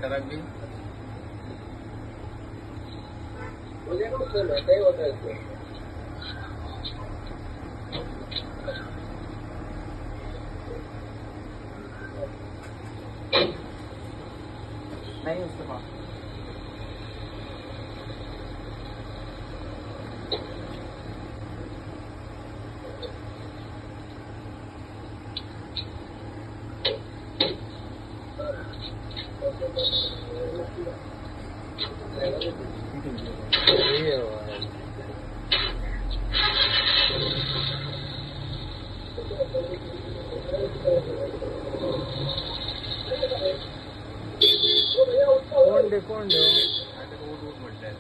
डॉक्टराक बी नहीं उसके पास। कोण दे कोण दे उठ उठ म्हटलंय.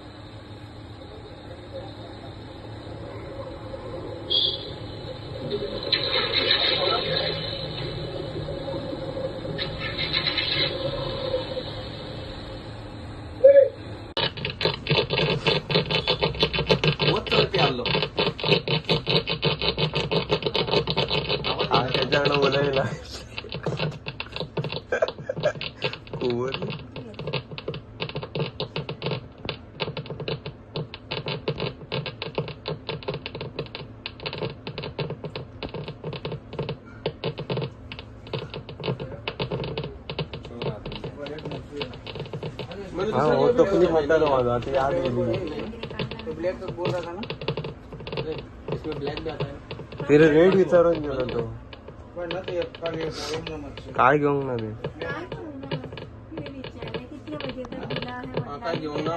त्याच्याकडे बोलायला हा तकली पडटालो माझा ती याद गेली. ब्लॅक बोल रहा था ना, इसमें ब्लैक भी आता है. तेरे रेट विचारून गेलो तो काय घेऊंक ना ते काय घेऊन ना.